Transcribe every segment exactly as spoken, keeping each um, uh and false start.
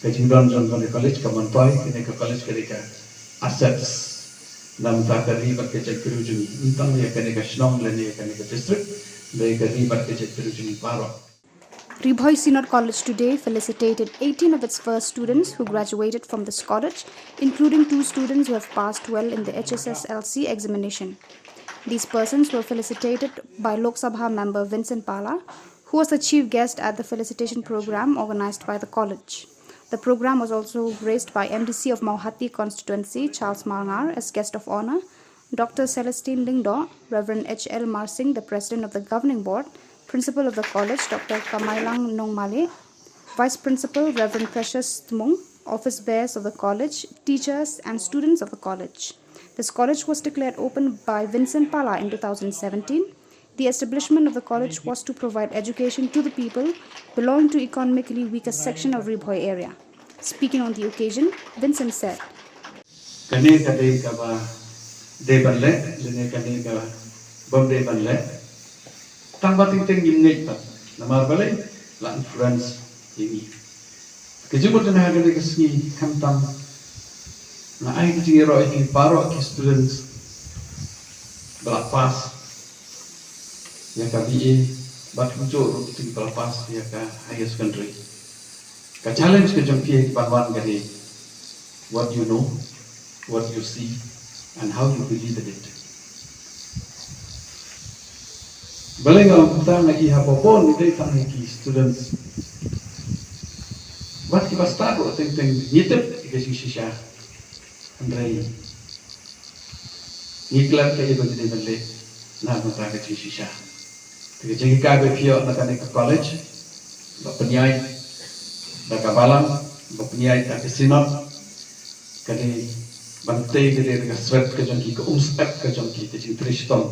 Ka jingdon jong kane ka college ka myntoi, kane ka college ka dei ka assets na ka bynta ka ri bad ka jaitbynriew jong ngi. Ym tang ïa kane ka shnong lane ïa kane ka district, hynrei ka ri bad ka jaitbynriew jong ngi baroh. Ri Bhoi Synod College today felicitated eighteen of its first students who graduated from this college, including two students who have passed well in the H S S L C examination. These persons were felicitated by Lok Sabha member Vincent Pala, who was the chief guest at the felicitation program organized by the college. The program was also graced by M D C of Mawhati constituency, Charles Marngar, as guest of honor, Doctor Celestine Lyngdoh, Reverend H L Marsing, the President of the Governing Board, Principal of the College, Doctor Kamailang Nongmale, Vice Principal, Reverend Precious Tmung, office bearers of the college, teachers, and students of the college. This college was declared open by Vincent Pala in two thousand seventeen. The establishment of the college was to provide education to the people belonging to economically weaker section of Ri Bhoi area. Speaking on the occasion, Vincent said, Kane ka dei kaba dei ban leh, lane kane ka bym dei ban leh. Tang ba teng teng ngim ngeit pat. Namar balei? La influence ïa ngi. Ka jingmut jong nga ha kane ka sngi khamtam nga ai ka jingïaroh ïa ki baroh ki students ba la pass ïa ka B A bad kumjuh ruh ki ba la pass ïa ka higher secondary. Ka challenge ka jong phi ha ki ban wan ka dei what you know, what you see, and how you believe in it. Balei nga ong kumta? Nga i ha ba bun ngi dei tang ïa ki students bad ki ba stad ruh teng teng ngi tip ïa ka jingshisha. Hynrei ngi klet kaei ba ngi dei ban leh na ka bynta ka jingshisha. Te ka jinghikai ba phi ïoh na kane ka college, ba pynïaid da ka balang, ba pynïaid da ka synod, ka dei ban tei ka dei da ka swet ka jong ki, ka umsyep ka jong ki, ka jingtrei shitom.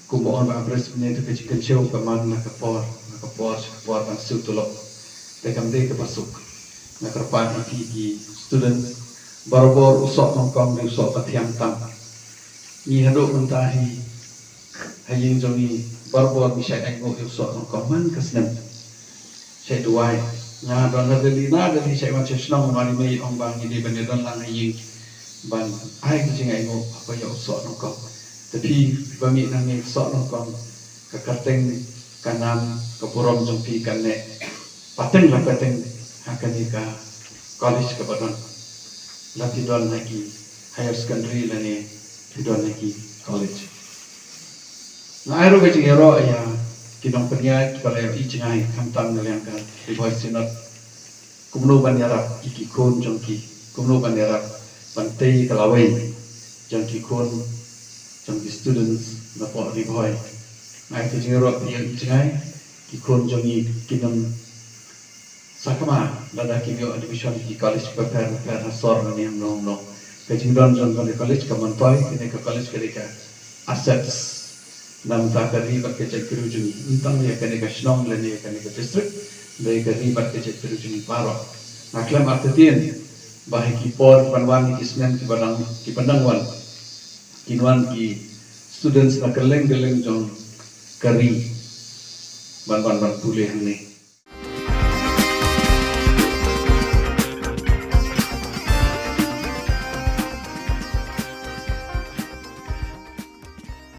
Kumba ong Bah Bris mynne, te ka jingkynshew ka man na ka por, na ka por sha ka por ban siew tulop. Te kam dei kaba suk. Nga kyrpad ïa phi ki students, barabor u soh nyngkong dei u soh ba thiang tam. Ngi haduh mynta hi ha ïing jong ngi barabor ngi shait ainguh ïa u soh nyngkong man ka snem. Shait duwai. Nga don ha Delhi, na Delhi shait wan sha shnong, ma i mei ong ba ngi dei ban ïadon lang ha ïing ban ai ka jingainguh haba ïoh u soh nyngkong. Te phi ba mih nangne, soh nyngkong ka kyrteng, ka nam, ka burom jong phi kan neh pateng la pateng ha kane ka college kaba don. La phi don ha ki higher secondary lane phi don ha ki college. Nga ai ruh ka jingïaroh ïa ki nongpynïaid kiba la ïohi jngai khamtam na liang ka Ri Bhoi Synod. Kumno ban ïarap ïa ki khun jong ki, kumno ban ïarap ban tei ka lawei jong ki khun jong ki students na poh Ri Bhoi. Nga ai ka jingïaroh ïa ki jngai, ki khun jong ngi kin ym sakma lada ki ïoh admission ki college bapher bapher ha sor ne em long long. Ka jingdon jong kane ka college ka myntoi, kane ka college ka dei ka assets na bynta ka ri bad ka jaitbynriew jong ngi. Ym tang ïa kane ka shnong lane ïa kane ka district, hynrei ka ri bad ka jaitbynriew jong ngi baroh. Nga khlem artatien ba ha ki por ban wan, ha ki snem kiba dang, kiba dang wan, kin wan ki students na kylleng kylleng jong ka ri ban wan ban pule hangne.